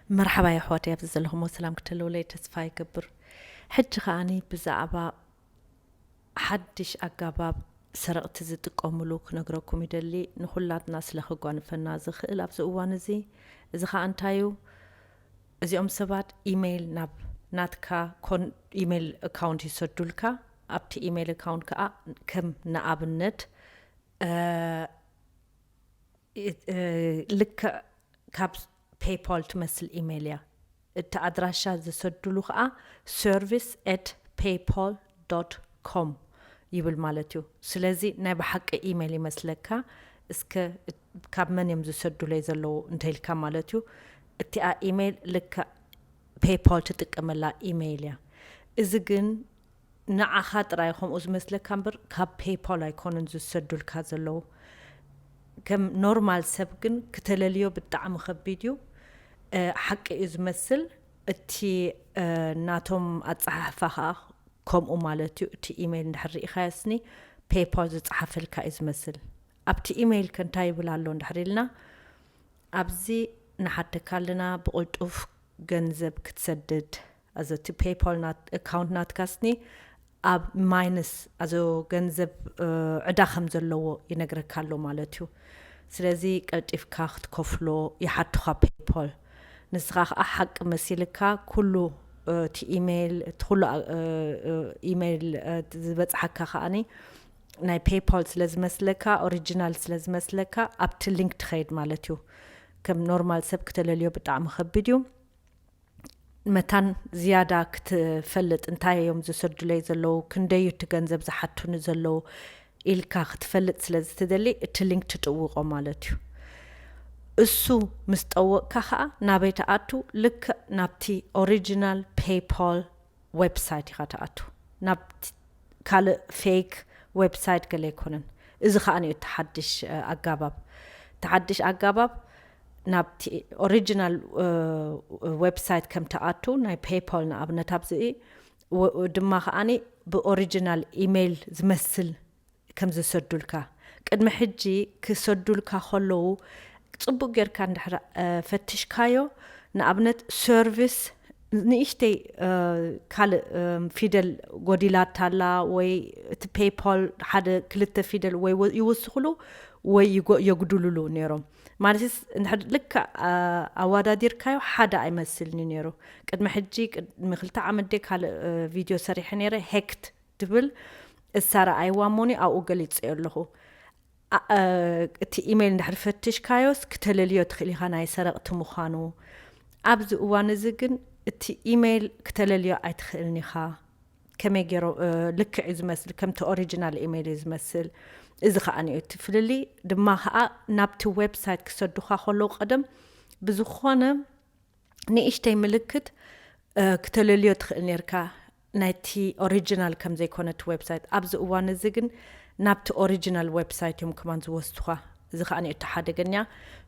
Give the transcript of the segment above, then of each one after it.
መርሓባ የሕዋተይ፣ ኣብዚ ዘለኹሞ ሰላም ክትህልውለይ ተስፋ ይገብር። ሕጂ ከኣኒ ብዛዕባ ሓድሽ ኣጋባብ ሰረቕቲ ዝጥቀምሉ ክነግረኩም ይደሊ። ንኹላትና ስለ ከጓንፈና ዝኽእል ኣብዚ እዋን እዚ፣ እዚ ኸኣ እንታይ እዩ? እዚኦም ሰባት ኢሜይል ናብ ናትካ ኮን-፣ ኢሜይል ኣካውንት ይሰዱልካ። ኣብቲ ኢሜይል ኣካውንት ከኣ ከም ንኣብነት፣ እ፣ እ፣ ልክዕ ካብ ፔይፓል ትመስል ኢሜይል እያ። እቲ ኣድራሻ ዝሰዱሉ ከኣ service at paypal dot com ይብል ማለት እዩ። ስለዚ ናይ ብሓቂ ኢሜይል ይመስለካ። እስከ ካብ መን እዮም ዝሰዱለይ ዘለዉ እንተኢልካ ማለት እዩ። እቲኣ ኢሜይል ልክዕ ፔይፓል ትጥቀመላ ኢሜይል እያ። እዚ ግን ንዓኻ ጥራይ ከምኡ ዝመስለካ እምበር ካብ ፔይፓል ኣይኮኑን ዝሰዱልካ ዘለዉ። ከም ኖርማል ሰብ ግን ክተለልዮ ብጣዕሚ ከቢድ እዩ። እ፣ ሓቂ እዩ ዝመስል። እቲ፣ እ፣ ናቶም ኣጸሓሕፋ ኸኣ ከምኡ ማለት እዩ። እቲ ኢሜይል እንድሕር ርኢኻዮ ስኒ ፔይፓል ዝጸሓፈልካ እዩ ዝመስል። ኣብቲ ኢሜይል ከ እንታይ ይብል ኣሎ እንድሕር ኢልና፣ ኣብዚ ንሓተካ ኣለና ብቕልጡፍ ገንዘብ ክትሰድድ። እዚ እቲ ፔይፓል ናት-፣ ኣካውንት ናትካ ስኒ ኣብ ማይነስ፣ ኣዞ ገንዘብ፣ እ፣ ዕዳ ከም ዘለዎ ይነግረካ ኣሎ ማለት እዩ። ስለዚ ቀልጢፍካ ክትከፍሎ ይሓቱኻ ፔይፓል። ንስኻ ከኣ ሓቂ መሲልካ ኩሉ፣ እ፣ እቲ ኢሜይል፣ እቲ ኩሉ፣ እ፣ እ፣ ኢሜይል፣ እ፣ ዝበጽሓካ ከኣኒ ናይ ፔይፓል ስለ ዝመስለካ፣ ኦሪጂናል ስለ ዝመስለካ ኣብቲ ሊንክ ትኸይድ ማለት እዩ። ከም ኖርማል ሰብ ክተለልዮ ብጣዕሚ ከቢድ እዩ። መታን ዝያዳ ክትፈልጥ፣ እንታይ እዮም ዝሰዱለይ ዘለዉ፣ ክንደይ እዩ እቲ ገንዘብ ዝሓቱኒ ዘለዉ ኢልካ ክትፈልጥ ስለ ዝትደሊ፣ እቲ ሊንክ ትጥውቖ ማለት እዩ። እሱ ምስ ጠወቕካ ኸኣ ናበይ ትኣቱ? ልክዕ ናብቲ ኦሪጂናል ፔይፓል ዌብሳይት ኢኻ ትኣቱ። ናብ ካልእ ፌክ ዌብሳይት ገለ ኣይኮነን። እዚ ኸኣ እዩ እቲ ሓድሽ፣ እ፣ ኣጋባብ። እቲ ሓድሽ ኣጋባብ ናብቲ ኦሪጂናል፣ እ፣ ዌብሳይት ከም ትኣቱ፣ ናይ ፔይፓል ንኣብነት ኣብዚ፣ ወ-፣ ድማ ኸኣኒ ብኦሪጂናል ኢሜይል ዝመስል ከም ዝሰዱልካ። ቅድሚ ሕጂ ክሰዱልካ ከለዉ ጽቡቕ ጌርካ እንድሕር፣ እ፣ ፈቲሽካዮ፣ ንኣብነት ሰርቪስ ንእሽተይ፣ እ፣ ካልእ፣ እ፣ ፊደል ጎዲላታ ኣላ ወይ እቲ ፔይፓል ሓደ ክልተ ፊደል ወይ ወ-፣ ይውስኽሉ ወይ ይጎ-፣ የጉድልሉ ነይሮም። ማለትስ እንድሕር ልክዕ፣ እ፣ ኣወዳዲርካዮ ሓደ ኣይመስልን እዩ ነይሩ። ቅድሚ ሕጂ፣ ቅድሚ ክልተ ዓመት ድየ ካልእ፣ እ፣ ቪድዮ ሰሪሐ ነይረ፣ ሄክት ትብል እሳ ረኣይዋ እሞኒ ኣብኡ ገሊጸዮ ኣለኹ። ኣ-፣ እ፣ እቲ ኢሜይል እንድሕር ፈቲሽካዮስ ክተለልዮ ትኽእል ኢኻ ናይ ሰረቕቲ ምዃኑ። ኣብዚ እዋን እዚ ግን እቲ ኢሜይል ክተለልዮ ኣይትኽእልን ኢኻ። ከመይ ገይሮ፣ እ፣ ልክዕ እዩ ዝመስል፣ ከምቲ ኦሪጂናል ኢሜይል እዩ ዝመስል። እዚ ኸኣ እዩ እቲ ፍልልይ። ድማ ኸኣ ናብቲ ዌብሳይት ክሰዱኻ ከለዉ ቀደም ብዝኾነ ንእሽተይ ምልክት፣ እ፣ ክተለልዮ ትኽእል ኔርካ፣ ናይቲ ኦሪጂናል ከም ዘይኮነ እቲ ዌብሳይት። ኣብዚ እዋን እዚ ግን ናብቲ ኦሪጂናል ዌብሳይት እዮም ከማን ዝወስዱኻ። እዚ ኸኣ እዩ እቲ ሓደገኛ።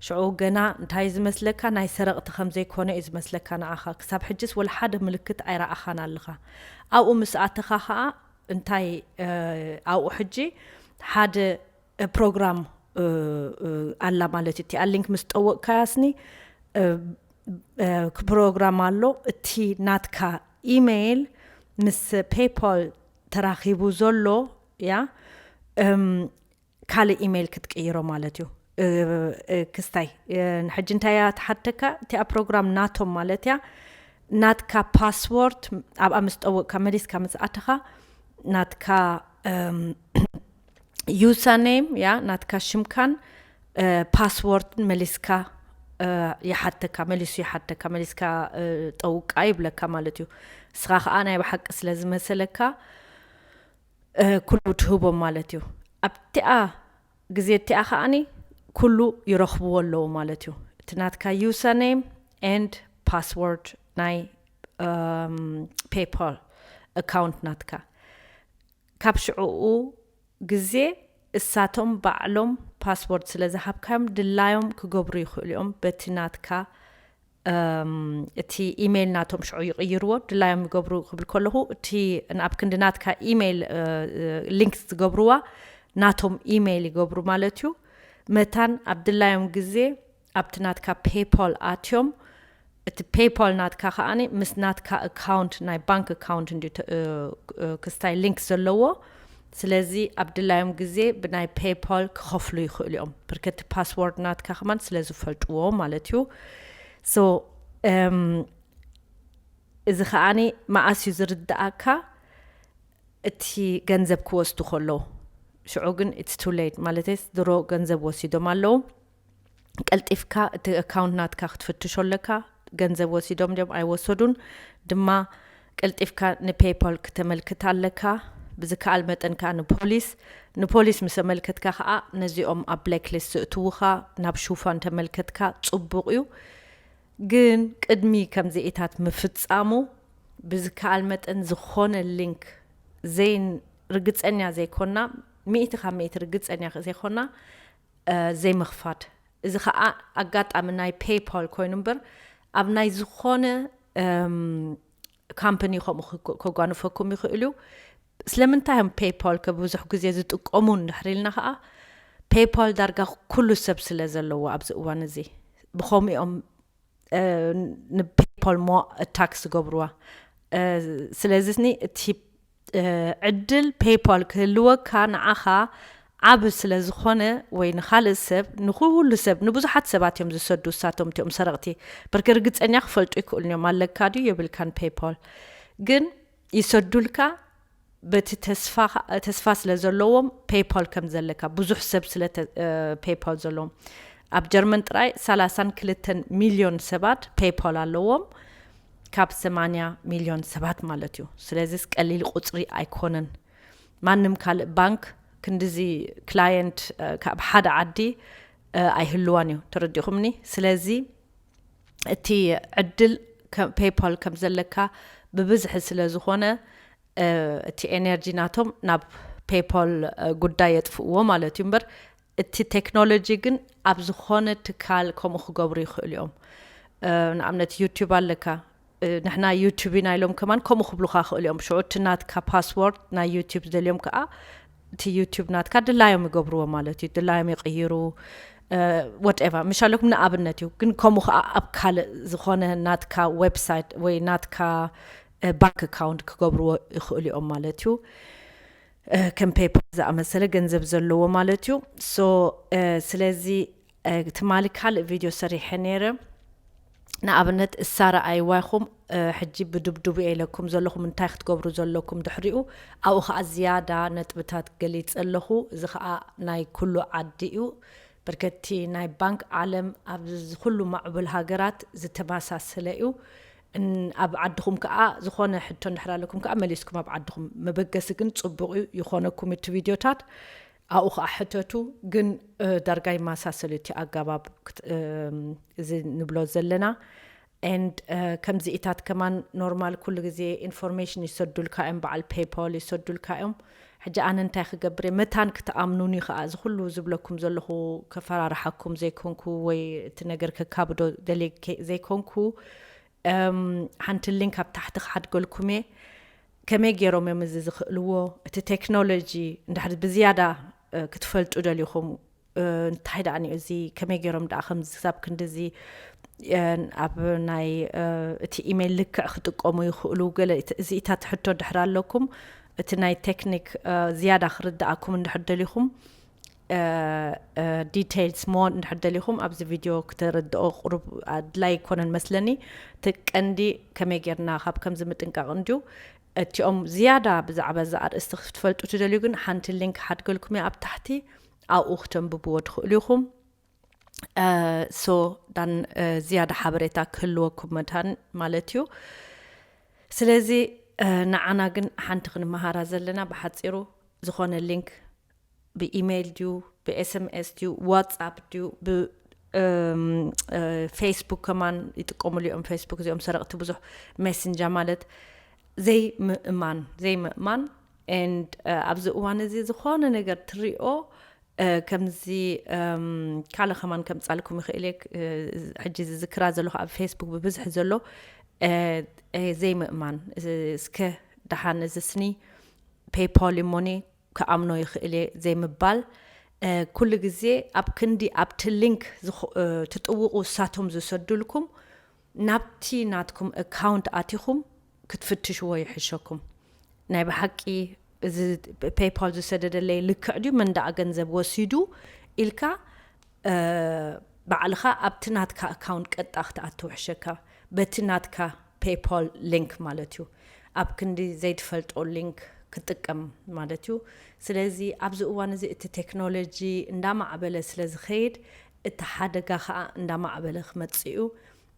ሽዑ ገና እንታይ እዩ ዝመስለካ፣ ናይ ሰረቕቲ ከም ዘይኮነ እዩ ዝመስለካ ንዓኻ። ክሳብ ሕጅስ ወላ ሓደ ምልክት ኣይረኣኻን ኣለኻ። ኣብኡ ምስ ኣተኻ ኸኣ እንታይ፣ እ፣ ኣብኡ ሕጂ ሓደ ፕሮግራም፣ እ፣ እ፣ ኣላ ማለት እዩ። እቲኣ ሊንክ ምስ ጠወቕካያ ስኒ፣ እ፣ እ፣ ፕሮግራም ኣሎ። እቲ ናትካ ኢሜይል ምስ ፔይፓል ተራኺቡ ዘሎ፣ ያ፣ እም፣ ካልእ ኢሜይል ክትቅይሮ ማለት እዩ። እ፣ እ፣ ክስታይ፣ እ፣ ንሕጂ እንታይ እያ ትሓተካ? እቲኣ ፕሮግራም ናቶም ማለት እያ። ናትካ ፓስወርድ ኣብኣ ምስ ጠወቕካ መሊስካ ምስ ኣተኻ ናትካ፣ እም፣ ዩዘርኔም፣ ያ፣ ናትካ ሽምካን፣ እ፣ ፓስወርድን መሊስካ፣ እ፣ ይሓተካ፣ መሊሱ ይሓተካ፣ መሊስካ፣ እ፣ ጠውቃ ይብለካ ማለት እዩ። ንስኻ ኸኣ ናይ ብሓቂ ስለ ዝመሰለካ፣ እ፣ ኩሉ ትህቦም ማለት እዩ። ኣብቲኣ ግዜ እቲኣ ኸኣኒ ኩሉ ይረኽብዎ ኣለዉ ማለት እዩ። እቲ ናትካ ዩዘርኔም ኤንድ ፓስወርድ ናይ፣ እም፣ ፔይፓል ኣካውንት ናትካ። ካብ ሽዑኡ ግዜ እሳቶም ባዕሎም ፓስወርድ ስለ ዝሃብካዮም ድላዮም ክገብሩ ይኽእሉ እዮም በቲ ናትካ፣ እም፣ እቲ ኢሜይል ናቶም ሽዑ ይቕይርዎ፣ ድላዮም ይገብሩ ክብል ከለኹ፣ እቲ ኣብ ክንዲ ናትካ ኢሜይል፣ እ፣ እ፣ ሊንክ ዝገብርዋ ናቶም ኢሜይል ይገብሩ ማለት እዩ። መታን ኣብ ድላዮም ግዜ ኣብቲ ናትካ ፔይፓል ኣትዮም እቲ ፔይፓል ናትካ ከዓኒ ምስ ናትካ ኣካውንት፣ ናይ ባንክ ኣካውንት እንዲ ክስታይ ሊንክ ዘለዎ። ስለዚ ኣብ ድላዮም ግዜ ብናይ ፔይፓል ክኸፍሉ ይኽእሉ እዮም፣ ብርከቲ ፓስወርድ ናትካ ከማን ስለ ዝፈልጥዎ ማለት እዩ። So እዚ ከዓኒ መኣስ እዩ ዝርዳእካ? እቲ ገንዘብ ክወስዱ ከለዉ። ሽዑ ግን it's too late፣ ማለት ድሮ ገንዘብ ወሲዶም ኣለዉ። ቀልጢፍካ እቲ ኣካውንት ናትካ ክትፍትሾ ኣለካ። ገንዘብ ወሲዶም ድዮም ኣይወሰዱን ድማ ቀልጢፍካ ንፔይፓል ክተመልክት ኣለካ። ብዝከኣል መጠን ከዓ ንፖሊስ ንፖሊስ ምስ ኣመልከትካ ከዓ ነዚኦም ኣብ ብላክ ሊስት ዝእትውኻ ናብ ሹፋን ተመልከትካ ጽቡቕ እዩ። ግን ቅድሚ ከምዚኢታት ምፍጻሙ ብዝከኣል መጠን ዝኾነ ሊንክ ዘይ ርግጸኛ ዘይኮና፣ ሚእቲ ካብ ሚእቲ ርግጸኛ ዘይኮና ዘይምኽፋት። እዚ ከዓ ኣጋጣሚ ናይ ፔይፓል ኮይኑ እምበር ኣብ ናይ ዝኾነ ካምፓኒ ከምኡ ከጓንፈኩም ይኽእል እዩ። ስለምንታይ እዮም ፔይፓል ከብዙሕ ግዜ ዝጥቀሙ እንድሕር ኢልና ከዓ ፔይፓል ዳርጋ ኩሉ ሰብ ስለ ዘለዎ ኣብዚ እዋን እዚ ብኸምኡ እዮም ንፔይፓል ሞ ኣታክ ዝገብርዋ። ስለዚ ኒ እቲ ዕድል ፔይፓል ክህልወካ ንዓኻ ዓብ ስለ ዝኾነ ወይ ንኻልእ ሰብ ንኩሉ ሰብ ንብዙሓት ሰባት እዮም ዝሰዱ። እሳቶም እቲኦም ሰረቕቲ ብርክ ርግጸኛ ክፈልጡ ይክእሉ እዮም። ኣለካ ድዩ የብልካን ፔይፓል ግን ይሰዱልካ። በቲ ተስፋ ስለ ዘለዎም ፔይፓል ከም ዘለካ ብዙሕ ሰብ ስለ ፔይፓል ዘለዎም ኣብ ጀርመን ጥራይ ሰላሳን ክልተን ሚልዮን ሰባት ፔይፓል ኣለዎም ካብ ሰማንያ ሚልዮን ሰባት ማለት እዩ። ስለዚስ ቀሊል ቁፅሪ ኣይኮነን። ማንም ካልእ ባንክ ክንድዚ ክላየንት ካብ ሓደ ዓዲ ኣይህልዋን እዩ። ተረዲኹምኒ? ስለዚ እቲ ዕድል ፔይፓል ከም ዘለካ ብብዝሒ ስለ ዝኾነ እቲ ኤነርጂ ናቶም ናብ ፔይፓል ጉዳይ የጥፍእዎ ማለት እዩ እምበር እቲ ቴክኖሎጂ ግን ኣብ ዝኾነ ትካል ከምኡ ክገብሩ ይኽእሉ እዮም። ንኣብነት ዩቲዩብ ኣለካ፣ ንሕና ዩቲዩብ ኢና ኢሎም ከማን ከምኡ ክብሉካ ክእሉ እዮም። ሽዑ እቲ ናትካ ፓስወርድ ናይ ዩቲዩብ ዝደልዮም ከዓ እቲ ዩቲዩብ ናትካ ድላዮም ይገብርዎ ማለት እዩ። ድላዮም ይቕይሩ ወትኤቨር ምሽ ኣለኩም ንኣብነት እዩ። ግን ከምኡ ከዓ ኣብ ካልእ ዝኾነ ናትካ ዌብሳይት ወይ ናትካ ባንክ ኣካውንት ክገብርዎ ይኽእሉ እዮም ማለት እዩ። ከም ፔይፓል ዝኣመሰለ ገንዘብ ዘለዎ ማለት እዩ። ሶ ስለዚ ትማሊ ካልእ ቪድዮ ሰሪሐ ነይረ። ንኣብነት እሳ ረኣይዋ ኢኹም ሕጂ ብድብድቡ እየ ኢለኩም ዘለኹም እንታይ ክትገብሩ ዘለኩም ድሕሪኡ ኣብኡ ከዓ ዝያዳ ነጥብታት ገሊፀ ኣለኹ። እዚ ከዓ ናይ ኩሉ ዓዲ እዩ። በርከቲ ናይ ባንክ ዓለም ኣብ ኩሉ ማዕቡል ሃገራት ዝተመሳሰለ እዩ። ኣብ ዓድኹም ከዓ ዝኾነ ሕቶ እንድሕር ኣለኩም ከዓ መሊስኩም ኣብ ዓድኹም መበገሲ ግን ፅቡቅ እዩ። ይኾነኩም እቲ ቪድዮታት ኣብኡ ከዓ ሕተቱ። ግን ዳርጋ ይመሳሰል እቲ ኣገባብ እዚ ንብሎ ዘለና። And ከምዚኢታት ከማን ኖርማል ኩሉ ግዜ ኢንፎርሜሽን ይሰዱልካ እዮም፣ በዓል ፔይፓል ይሰዱልካ እዮም። ሕጂ ኣነ እንታይ ክገብር እየ? መታን ክትኣምኑኒ ከዓ እዚ ኩሉ ዝብለኩም ዘለኹ ከፈራርሓኩም ዘይኮንኩ ወይ እቲ ነገር ከካብዶ ደልየ ዘይኮንኩ ሓንቲ ሊንክ ኣብ ታሕቲ ክሓድገልኩም እየ። ከመይ ገይሮም እዮም እዚ ዝኽእልዎ? እቲ ቴክኖሎጂ እንድሕር ብዝያዳ ክትፈልጡ ደሊኹም እንታይ ደኣ ንዩ እዚ ከመይ ገይሮም ደኣ ከምዚ ክሳብ ክንድዚ ኣብ ናይ እቲ ኢሜይል ልክዕ ክጥቀሙ ይኽእሉ? ገለ እዚኢታት ሕቶ ድሕር ኣለኩም። እቲ ናይ ቴክኒክ ዝያዳ ክርድኣኩም እንድሕር ደሊኹም ዲቴይልስ ሞ እንድሕር ደሊኹም ኣብዚ ቪድዮ ክተረድኦ ቁሩብ ኣድላይ ኣይኮነን መስለኒ። እቲ ቀንዲ ከመይ ጌርና ካብ ከምዚ ምጥንቃቕ እንድዩ። እቲኦም ዝያዳ ብዛዕባ እዚ ኣርእስቲ ክትፈልጡ ትደልዩ ግን ሓንቲ ሊንክ ሓድገልኩም እያ ኣብ ታሕቲ ኣብኡ ክተንብብዎ ትኽእሉ ኢኹም። ሶ ዳን ዝያዳ ሓበሬታ ክህልወኩም መታን ማለት እዩ። ስለዚ ንዓና ግን ሓንቲ ክንመሃራ ዘለና ብሓፂሩ ዝኾነ ሊንክ ብኢሜይል ድዩ ብኤስኤምኤስ ድዩ ዋትሳፕ ድዩ ብፌስቡክ ከማን ይጥቀሙሉ እዮም። ፌስቡክ እዚኦም ሰረቕቲ ብዙሕ ሜሴንጃ ማለት ዘይምእማን ዘይምእማን ኤንድ ኣብዚ እዋን እዚ ዝኾነ ነገር ትሪኦ ከምዚ ካልእ ከማን ከምፃልኩም ይኽእል እየ። ሕጂ ዝዝክራ ዘለኹ ኣብ ፌስቡክ ብብዝሒ ዘሎ ዘይምእማን እስከ ደሓን እዚ ስኒ ፔይፓል እሞኒ ክኣምኖ ይኽእል እየ ዘይምባል ኩሉ ግዜ ኣብ ክንዲ ኣብቲ ሊንክ ትጥውቑ እሳቶም ዝሰዱልኩም ናብቲ ናትኩም ኣካውንት ኣቲኹም ክትፍትሽዎ ይሕሸኩም። ናይ ብሓቂ እዚ ፔይፓል ዝሰደደለይ ልክዕ ድዩ፣ መን ደኣ ገንዘብ ወሲዱ ኢልካ ባዕልኻ ኣብቲ ናትካ ኣካውንት ቀጥታ ክትኣትው ይሕሸካ፣ በቲ ናትካ ፔይፓል ሊንክ ማለት እዩ። ኣብ ክንዲ ዘይትፈልጦ ሊንክ ክትጥቀም ማለት እዩ። ስለዚ ኣብዚ እዋን እዚ እቲ ቴክኖሎጂ እንዳማዕበለ ስለ ዝኸይድ፣ እቲ ሓደጋ ከዓ እንዳማዕበለ ክመጽእ እዩ።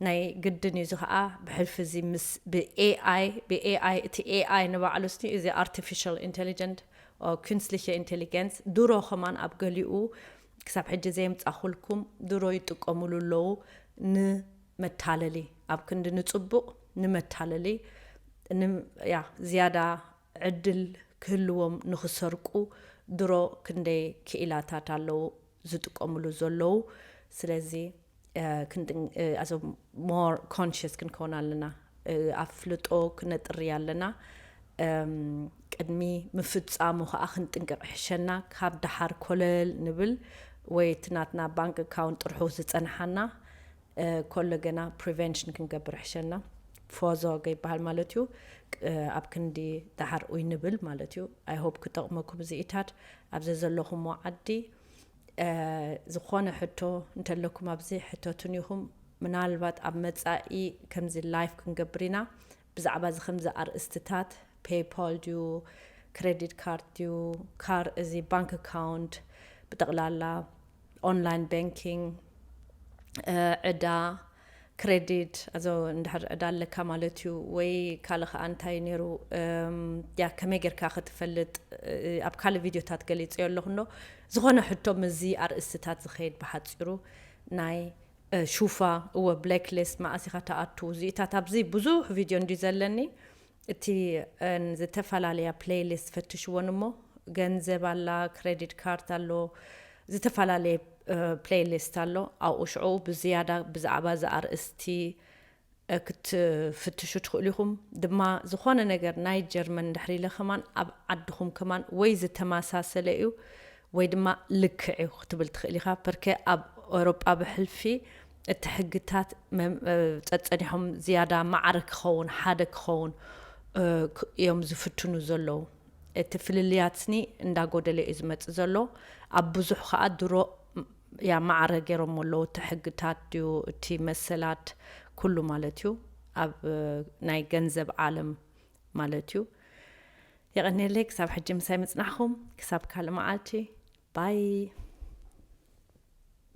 ናይ ግድን እዩ። እዚ ከዓ ብሕልፊ እዚ ምስ ብኤኣይ ብኤኣይ እቲ ኤኣይ ንባዕሉ ስኒ እዚ ኣርቲፊሻል ኢንቴሊጀንት፣ ኩንስሊሸ ኢንቴሊጀንስ፣ ድሮ ከማን ኣብ ገሊኡ ክሳብ ሕጂ ዘየምፃኹልኩም ድሮ ይጥቀሙሉ ኣለዉ፣ ንመታለሊ፣ ኣብ ክንዲ ንፅቡቕ ንመታለሊ፣ ያ ዝያዳ ዕድል ክህልዎም ንክሰርቁ ድሮ ክንደይ ክኢላታት ኣለዉ ዝጥቀምሉ ዘለዉ። ስለዚ ኣዞም ሞር ኮንሽስ ክንከውን ኣለና። ኣፍልጦ ክነጥሪ ኣለና። ቅድሚ ምፍፃሙ ከዓ ክንጥንቀቕ ይሕሸና። ካብ ደሓር ኮለል ንብል ወይ እቲ ናትና ባንክ ኣካውንት ጥርሑ ዝፀንሓና ከሎ ገና ፕሪቨንሽን ክንገብር ይሕሸና። ፎዞ ይበሃል ማለት እዩ። ኣብ ክንዲ ደሓር ኡይ ንብል ማለት እዩ። ኣይ ሆፕ ክጠቕመኩም እዚኢታት ኣብዚ ዘለኹምዎ ዓዲ። ዝኾነ ሕቶ እንተለኩም ኣብዚ ሕተቱን ኢኹም። ምናልባት ኣብ መጻኢ ከምዚ ላይፍ ክንገብር ኢና ብዛዕባ እዚ ከምዚ ኣርእስትታት፣ ፔይፓል ድዩ፣ ክሬዲት ካርድ ድዩ፣ ካር እዚ ባንክ ኣካውንት፣ ብጠቕላላ ኦንላይን ባንኪንግ፣ ዕዳ፣ ክሬዲት፣ ኣዞ እንድሕር ዕዳ ኣለካ ማለት እዩ። ወይ ካልእ ከዓ እንታይ ነይሩ፣ ያ ከመይ ጌርካ ክትፈልጥ፣ ኣብ ካልእ ቪድዮታት ገሊፀዮ ኣለኹ እንዶ። ዝኾነ ሕቶ ምስዚ ኣርእስትታት ዝኸይድ ብሓፂሩ ናይ ሹፋ እወ ብላክ ሊስት መዓስ ኢኻ ትኣቱ? እዚኢታት ኣብዚ ብዙሕ ቪድዮ እንድዩ ዘለኒ። እቲ ዝተፈላለያ ፕሌይሊስት ፈትሽዎን እሞ ገንዘብ ኣላ፣ ክሬዲት ካርድ ኣሎ፣ ዝተፈላለየ ፕሌይሊስት ኣሎ። ኣብኡ ሽዑ ብዝያዳ ብዛዕባ እዚ ኣርእስቲ ክትፍትሹ ትኽእሉ ኢኹም። ድማ ዝኾነ ነገር ናይ ጀርመን እንድሕር ኢለ ከማን ኣብ ዓድኹም ከማን ወይ ዝተመሳሰለ እዩ ወይ ድማ ልክዕ እዩ ክትብል ትኽእል ኢኻ። ፐርከ ኣብ ኤውሮጳ ብሕልፊ እቲ ሕግታት ጸጸኒሖም ዝያዳ ማዕረ ክኸውን፣ ሓደ ክኸውን እዮም ዝፍትኑ ዘለዉ። እቲ ፍልልያት ስኒ እንዳጎደለ እዩ ዝመጽእ ዘሎ። ኣብ ብዙሕ ከኣ ድሮ ያ ማዕረ ገይሮሞ ኣለዉ። እቲ ሕግታት ድዩ እቲ መሰላት ኩሉ ማለት እዩ ኣብ ናይ ገንዘብ ዓለም ማለት እዩ። የቐንየለይ ክሳብ ሕጂ ምሳይ ምጽናሕኩም። ክሳብ ካልእ መዓልቲ ባይ።